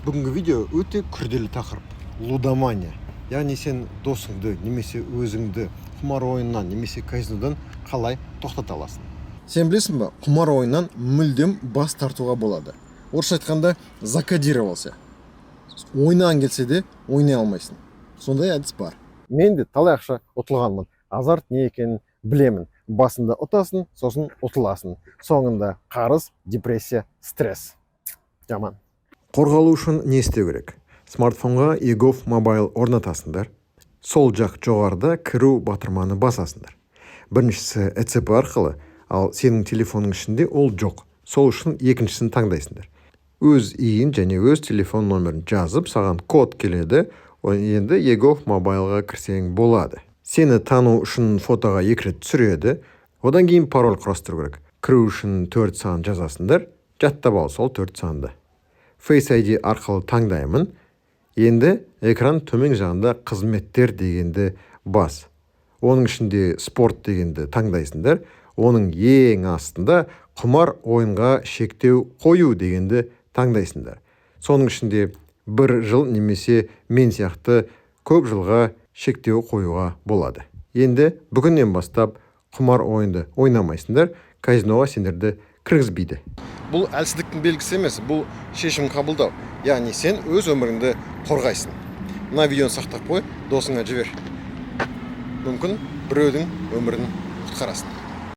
Бүгінгі видео өте күрделі тақырып: лудомания. Яғни сен досыңды немесе өзіңді құмар ойыннан немесе казинодан қалай тоқтата аласың? Сен білесің ба, құмар ойыннан мүлдем бас тартуға болады. Орысша айтқанда, закодировался. Ойнағың келсе де, ойнай алмайсың. Сондай әдіс бар. Мен де талай ақша ұтылғанмын, азарт не екенін білемін. Басында ұтасың, сосын ұтыласың, соңында қарыз, депрессия, стресс. Жаман. Қорғалу үшін не істеу керек? Смартфонға eGov Mobile орнатасыңдар. Сол жақ жоғарыда «Кіру» батырманы басасыңдар. Біріншісі ЭЦП арқылы, ал сенің телефонның ішінде ол жоқ, сол үшін екіншісін таңдайсыңдар. Өз ИИН және өз телефон номерін жазып, саған код келеді. Енді eGov Mobileға кірсең болады. Сені тану үшін фотоға екі рет түсіреді. Одан кейін пароль құрастыру керек. Кіру үшін төрт сан жазасыңдар. Жаттап ал сол төрт санды. Face ID арқылы таңдаймын. Енді экран төмен жағында «Қызметтер» дегенді бас. Оның ішінде «Спорт» дегенді таңдайсыңдар. Оның ең астында «Құмар ойынға шектеу қою» дегенді таңдайсыңдар. Соның ішінде бір жыл немесе мен сияқты көп жылға шектеу қоюға болады. Енді бүгіннен бастап құмар ойынды ойнамайсыңдар, казиноға сендерді кіргізбейді. Бұл әлсіздіктің белгісі емес, бұл шешім қабылдау. Яғни сен өз өміріңді қорғайсың. Мына видеоны сақтап қой, досыңа жібер. Мүмкін, біреудің өмірін құтқарасың.